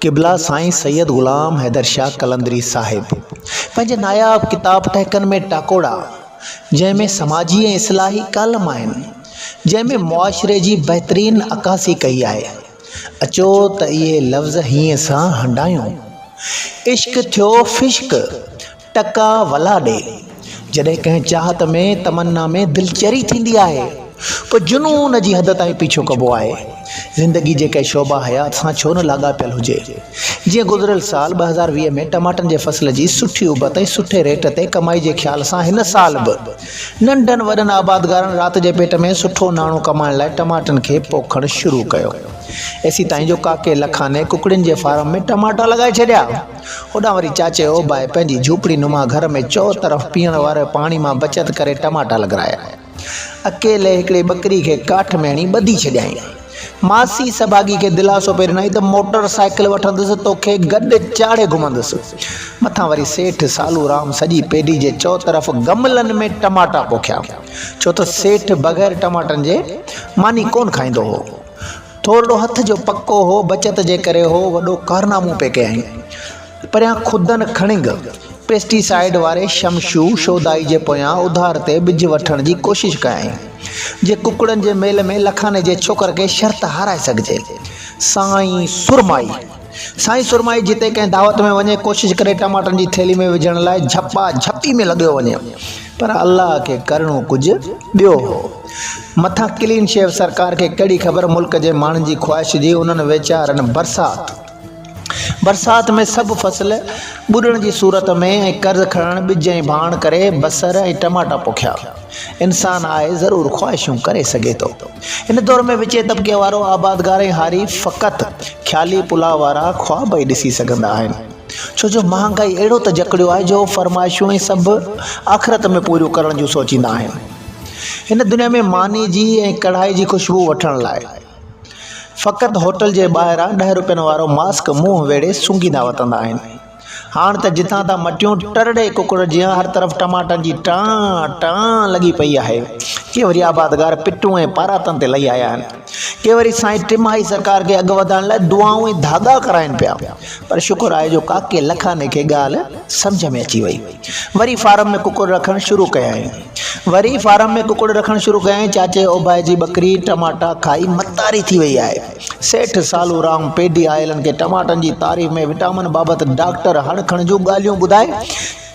قبلا سائين سيد غلام حيدر شاهه قلندري صاحب پنهنجي ناياب ڪتاب ٽهڪن ۾ ٽاڪوڙا جنهن ۾ سماجي ۽ اصلاحي ڪالم آهن جنهن ۾ معاشري جي بهترين عڪاسي ڪئي آهي اچو ته اهي لفظ هينئين سان هنڊايون عشق ٿيو فشق ٽڪا ولا ڏي. جڏهن ڪنهن چاهت ۾ تمنا ۾ دل چري ٿيندي آهي، پوء جنون جي حد تائين پيڇو ڪبو آهي. زندگي جي ڪنهن شعبه حيات سان ڇو نه لاڳاپيل هجي. جيئن گذريل سال 2020 ۾ ٽماٽن جي فصل جي سٺي اڀت ۽ سٺي ريٽ تي ڪمائي جي خيال سان هن سال به ننڍن وڏن آبادگارن رات جي پيٽ ۾ سٺو ناڻو ڪمائڻ لاء ٽماٽن کي پوکڻ شروع ڪيو. ايسيتائين جو ڪاڪي لکاني ڪڪڙين جي فارم ۾ ٽماٽا لڳائي ڇڏيا. هوڏانهن وري چاچي اوڀائي پنهنجي جهوپڙي نما گهر ۾ چؤطرف پيئڻ واري پاڻي مان بچت ڪري ٽماٽا لڳرايا. اڪيلي هڪڙي ٻڪري کي ڪاٺ ۾ هڻي ٻڌي ڇڏيائين. ماسي سڀاڳي کي دلاسو پئي ڏنائين ته موٽر سائيڪل وٺندس توکي گڏ چاڙهي گهمندس. مٿان وري سيٺ سالو رام سڄي پيڍي جي چؤطرف گملن ۾ ٽماٽا پوکيا. ڇو ته سيٺ بغير ٽماٽن جي ماني ڪونه کائيندو هو. ٿورڙو هٿ جو پڪو هو، بچت جي ڪري هو وڏو ڪارنامو پئي ڪيائين. پريان خودن کڻنگ، پيسٽي سائيڊ واري شمشو شودائي جي پويان اڌار تي ٻج وٺڻ جي ڪوشش ڪيائين، جي ڪڪڙن جي ميل ۾ لکاني جي ڇوڪر کي شرط هارائي سگهجي. سائين سرمائي! سائين سرمائي جتي ڪنهن دعوت ۾ وڃي ڪوشش ڪري ٽماٽن جي ٿيلهي ۾ وجهڻ لاء جهپا جهپي ۾ لڳيو وڃي پر الله کي ڪرڻو ڪجهه ٻيو هو. مٿان ڪلين شيو سرڪار کي ڪهڙي خبر ملڪ جي ماڻهن جي خواهش جي انهن ويچارن برسات برسات ۾ سڀ فصل ٻڏڻ جي صورت ۾ ۽ قرض کڻڻ ٻج ۽ ڀاڻ ڪري بصر ۽ ٽماٽا پوکيا. انسان آهي ضرور خواهشون ڪري سگهي ٿو. هن دور ۾ وچين طبقي وارو آبادگار ۽ هاري فقط خيالي پلاء وارا خواب ئي ڏسي سگهندا آهن. ڇو جو مهانگائي اهڙو ته جڪڙيو آهي جو فرمائشون ۽ سڀ آخرت ۾ پوريون ڪرڻ جون سوچيندا آهن. هن دنيا ۾ ماني جي ۽ ڪڙهائي جي خوشبو وٺڻ لاء فقط هوٽل جي ٻاهران ڏهه روپين وارو ماسڪ منهن ويڙهي سونگهيندا وتندا آهن. هاڻ ته جتان تان مٽيون ٽرڙي ڪڪڙ جيان هر طرف ٽماٽن جي ٽان ٽان لڳي پئي آهي. ڪي وري آبادگار پٽون ۽ پاراتن تي لهي آيا آهن. ڪي وري سائين ٽماهي سرڪار کي اگهه وڌائڻ لاء دعائون ۽ ڌاڳا ڪرائين پيا. پر شڪر آهي جو ڪاڪي لکاني کي ڳالهه سمجهه ۾ اچي وئي. وري فارم ۾ ڪڪڙ رکڻ شروع ڪيائين. وري فارم ۾ ڪڪڙ رکڻ شروع ڪيائين. چاچي اوڀائي جي ٻڪري ٽماٽا کائي متاري ٿي وئي آهي. سيٺ سالو رام پيڊي آيلن کي ٽماٽن جي تعريف ۾ وٽامن بابت ڊاڪٽر هڻ کڻ جون ڳالهيون ٻڌائي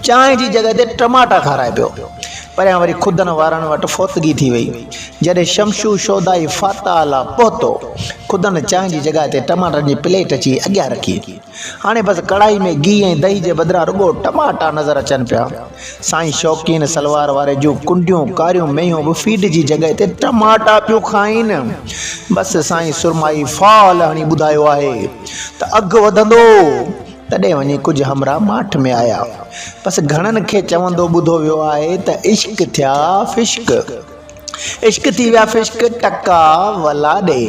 چانهه جي جڳهه تي ٽماٽا کارائي پيو. پريان وري خدن وارن وٽ فوتگي ٿي وئي. جڏهن شمشو شودائي فاتح لا پهتو، خدن چانهه جي جڳهه تي ٽماٽن جي پليٽ اچي اڳيان رکي. هاڻي بس ڪڙهائي ۾ گيهه ۽ دهي جي بدران رڳو ٽماٽا نظر اچن پيا. سائين شوقين سلوار واري جون ڪنڊيون ڪاريون مينهون به فيڊ جي جڳهه تي ٽماٽا پيون کائين. بس سائين سرمائي فال هڻي ٻڌايو آهي ته اگهه وڌندو. تڏهن وڃي ڪجهه همراهه ماٺ ۾ آيا. بس گهڻن کي چوندو ٻڌو ويو آهي ته عشق ٿيا فشق. عشق ٿي ويا فشق ٽڪا ولا ڏي.